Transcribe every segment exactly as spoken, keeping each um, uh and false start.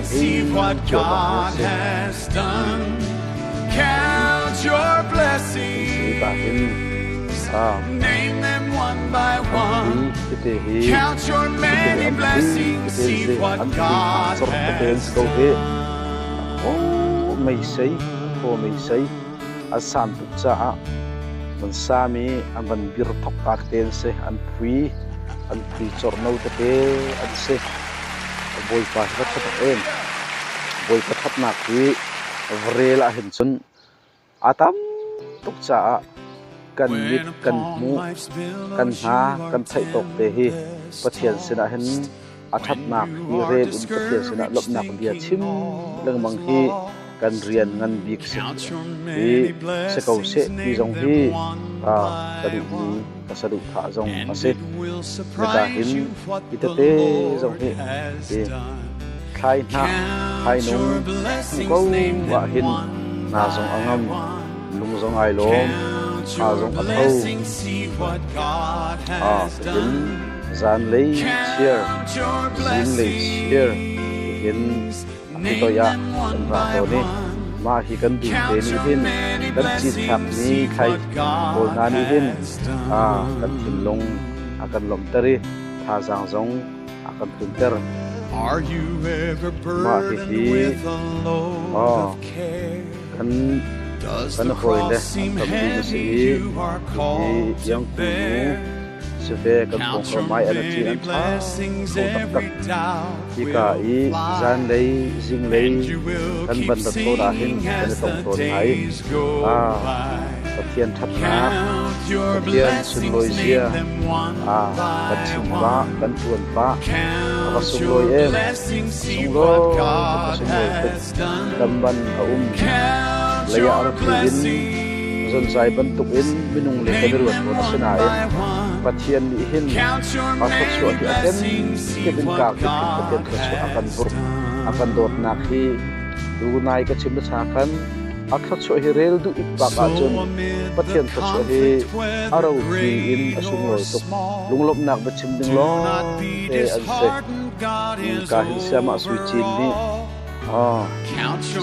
blessings, see what God has done. Count your blessings. Name them one by one. Count your many blessings, see what God has done. Aw meisei, aw meisei. An san tuk caah an sam i an van bir thok kak te an si, an phui, an phui corh no tete an si. Bawipa hi va ṭha tak em. Bawipa ṭhatnak hi va rel ah hin cun a tam tuk caah kan mit, kan hmuh, kan hna, kan theih tawk te hi Pathian sinah hin a ṭhatnak hi rel in Pathian sinah lawmhnak bia chim lengmang hi kan rian ngan bik si. Hi si ko seh ti zong hi, aa, ka duhmi, ka saduhthah zong a si. Hika hin hi tete zong hi, hi thlai hna, thlai nung, ko ah hin hna zong a ngam, lung zong aa lawm, aa zong a tho. Aa, hin zanlei chiar, zinglei chiar, hin a kitoi ah kan ra tawn i, mah hi kan dungte nih hin kan cinthlak mi thlai pawl hna nih hin, aa, kan thinlung a kan lawmhter i, thazaang zong a kan tlunter. Mah hihi, aw, kan, kan hawile an tam ding a si i, hi Iangku nu si ve, kan pawngkam mai an a cin an ṭha kho taktak. Hika i zanlei, zinglei kan van rat tawn ah hin kan i tong tawn hna i, aa, Pathian ṭhatnak, Pathian sunlawizia, aa, kan chim pah, kan ṭuan pah, a va sunglawi em? Sunglawi, a va sunglawi tuk. Kan van a um. Lei ah a rak tlin, a zonzai bantukin minung le kan i ruat tawn a si nain, Pathian nih hin a thluachuah hi a ken, ken in kak in Pathian thluachuah a kan burh, a kan dawtnak hi tunai ka chim le cha khan, A thluachuah hi rel duh i pak ahcun Pathian thluachuah hi a ropi in a sunglawi tuk. Lunglawmhnak biachim ding lawngte an si. Ka hin siamah Sui Cin nih, ah,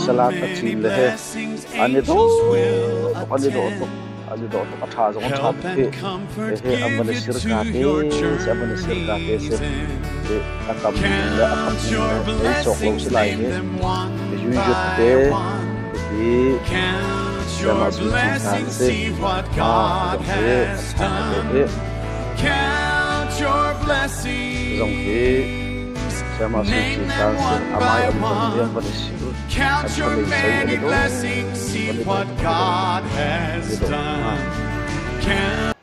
salak a cin le he an i dawh tuk, an i dawh tuk, an i dawh tuk, a ṭha zong a ṭha tuk hi. He an van i sir ka te, si an van i sir ka te si. Hi a tam le a tham le ei cawk lo si lai hi. Hi yuyut te, hi siamah Sui Cin hna an si. Ah, zong hi a ṭha te hi. Zong hi siamah Sui Cin hna an si. Amai an van i, an van i sir. An van i sei an i dawh. An i dawh tuk. An i dawh tuk.